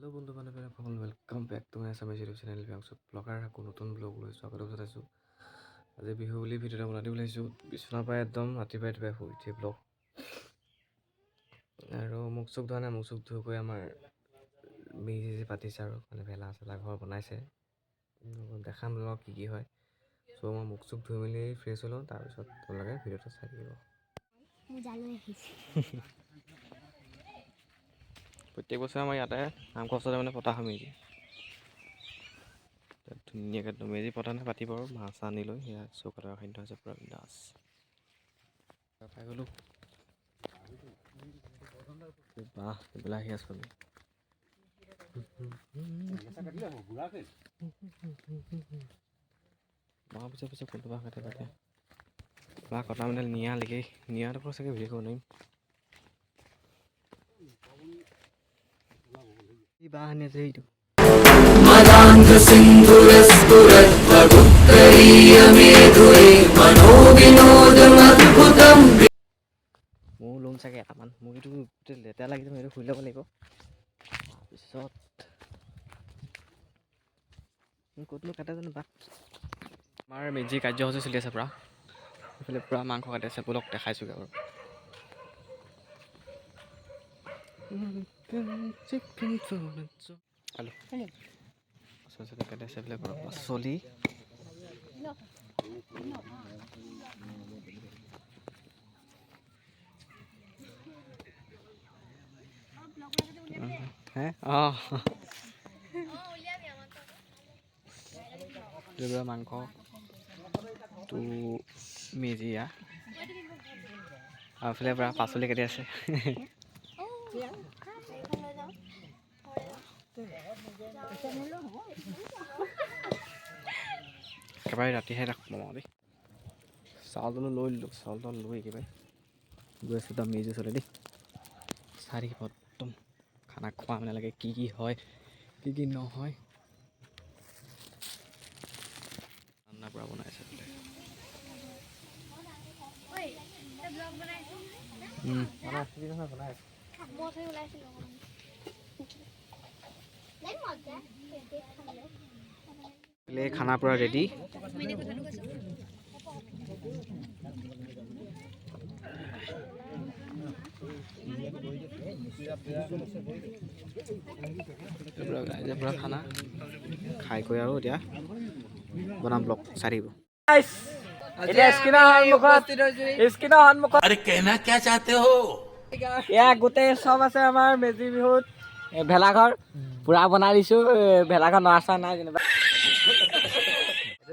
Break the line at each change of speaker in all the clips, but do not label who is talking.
Hello' বন্ধু বান্ধৱীসকল, welcome back to my Assamese YouTube channel Priyanshu blogger. আকৌ নতুন blog লৈ স্বাগতম জনাইছোঁ। আজি বিহু বুলি ভিডিঅ' এটা বনাই দিব লাগিছোঁ। বিচনাৰ পৰা একদম ৰাতিপুৱাই ৰাতিপুৱাই শুই উঠি ব্লগ আৰু মুখ চুখ ধোৱা নাই। মুখ চুখ ধুই গৈ আমাৰ মেজি চেজি পাতিছে আৰু মানে ভেলা চেলা ঘৰ বনাইছে, দেখাম লওক কি কি হয়। চ' মই মুখ চুখ ধুই মেলি ফ্ৰেছ হৈ লওঁ, তাৰপিছত তোমালোকে ভিডিঅ'টো চাই থাকিব।
মোজালৈ আহিছে।
প্ৰত্যেক বছৰে আমাৰ ইয়াতে নামঘৰ ওচৰতে মানে পতা হয় মেজি। তাত ধুনীয়াকৈ একদম মেজি পতা নাই, পাতিব আৰু মাছ আনি লৈ সেয়া চৌকাত খাদ্য হৈছে পূৰা বিন্দাছ। পাই গ'লোঁ বাঁহ পেলাই আহি আছোঁ আমি। বাঁহ পিছে পিছে কোনটো বাঁহ কাটে কাটে বাঁহ কটা মানে নিয়া লেগে নিয়াটো চাগে ভিডিঅ' কৰিব নোৱাৰিম। এই বাঁহ আনি আছে এইটো। ময়ো ল'ম চাগে এটামান। মোৰ এইটো গোটেই লেতেৰা লাগিছে, মই এইটো খুলি ল'ব লাগিব। তাৰপিছত ক'তনো কাটে জানো বাঁহ। আমাৰ মেজি কাৰ্যসূচী চলি আছে পূৰা, এইফালে পূৰা মাংস কাটি আছে। ব'লক দেখাইছোঁগৈ বাৰু। আলু পাচলি কাটি আছে এইফালে পূৰা পাচলি। হে অঁ, মাংস তো মেজিয়া আৰু এইফালে পূৰা পাচলি কাটি আছে। একেবাৰে ৰাতিহে সোমাম আৰু দেই। চাউল তাউল লৈ ল'লোঁ, চাউল তাউল লৈ একেবাৰে গৈ আছোঁ একদম মেজি ওচৰলৈ দেই। চাই থাকিব একদম খানা খোৱা মানে লাগে কি কি হয় কি কি নহয়। খানা পূৰা বনাই আছে বোলে। খানা পূৰা ৰেডি। পূৰা খানা খাই কৰি আৰু এতিয়া বনাম ব্লগ, চাই থাকিব।
अरे कहना क्या चाहते हो?
এয়া গোটেই চব আছে আমাৰ মেজি বিহুত ভেলাঘৰ পুৰা বনাই দিছো। ভেলাঘৰ নৰা নাই যেনিবা,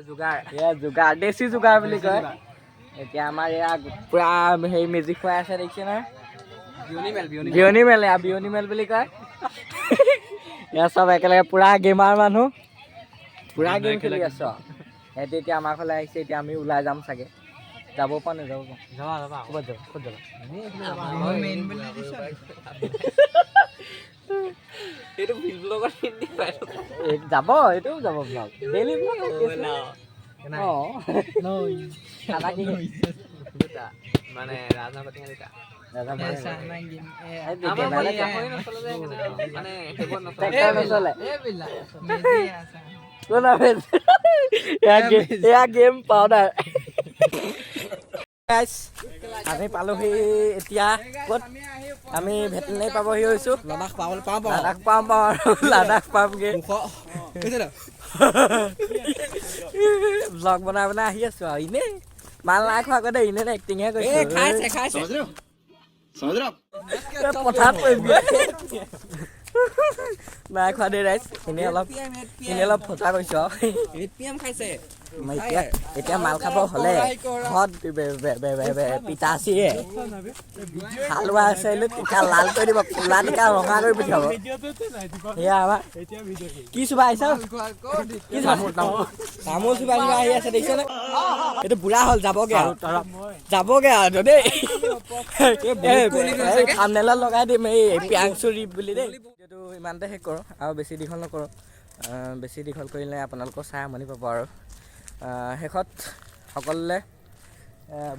যোগাৰ এয়া যোগাৰ, দেশী যোগাৰ বুলি কয়। এতিয়া আমাৰ এয়া পুৰা হেৰি মেজি খুৱাই আছে, দেখিছে নহয়? বিয়নী মেল, এয়া বিয়নী মেল বুলি কয়। এয়া চব একেলগে পুৰা গেমাৰ মানুহ, পুৰা গেম খেলি আছো। সিহঁতি এতিয়া আমাৰ ঘৰলৈ আহিছে, এতিয়া আমি ওলাই যাম চাগে। যাব পৰা নাযাব পাৰোঁ। ক'ত যাব ক'ত যাবা? যাব, এইটোও যাব ব্লগ, ডেইলি ব্লগ। অঁ, খানা কি
মানে ৰাজা পাতি দুটা
এয়া গেম পাউডাৰ। আমি পালোহি এতিয়া ক'ত? আমি ভেটেনেৰী পাবহি হৈছোঁ।
লাডাখ পাবলৈ পাওঁ পাওঁ,
লাডাখ পাম পাওঁ আৰু লাডাখ পামগৈ। ব্লগ বনাই বনাই আহি আছোঁ আৰু এনেই মাল নাই খোৱা আগতে এনেই এক্টিংহে কৰিছোঁ।
খাইছে খাইছে
পথাৰত পৰিমগৈ। নাই খোৱা দেই ৰাইজ, এনেই অলপ ফটা কৰিছোঁ আৰু।
খাইছে।
এতিয়া এতিয়া মাল খাব হ'লে ঘৰত পিতাচিয়ে হালোৱা আছে, টিকা লাল কৰি দিব, ক'লা টিকা ৰঙা কৰি পঠিয়াব। সেয়া আমাৰ কি চোবা আহিছ? কি তামোল চোবাই চোবাই আহি আছে, দেখিছেনে? এইটো বুঢ়া হ'ল, যাবগে আৰু যাবগে আৰু দেই। থামনেলত লগাই দিম এই প্ৰিয়াংশু ৰিপ বুলি দেই। ভিডিঅ'টো ইমানতে শেষ কৰোঁ আৰু বেছি দীঘল নকৰোঁ। বেছি দীঘল কৰিলে আপোনালোকেও চাই আমনি পাব। আৰু শেষত সকলোলৈ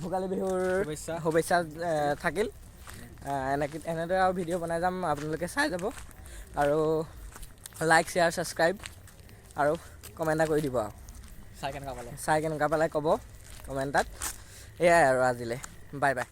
ভোগালী বিহুৰ শুভেচ্ছা থাকিল। এনেদৰে আৰু ভিডিঅ' বনাই যাম, আপোনালোকে চাই যাব। আৰু লাইক, শ্বেয়াৰ, ছাবস্ক্ৰাইব আৰু কমেণ্ট এটা কৰি দিব আৰু।
চাই কেনেকুৱা পালে?
চাই কেনেকুৱা পালে ক'ব কমেণ্ট তাত। এয়াই আৰু আজিলৈ, বাই বাই।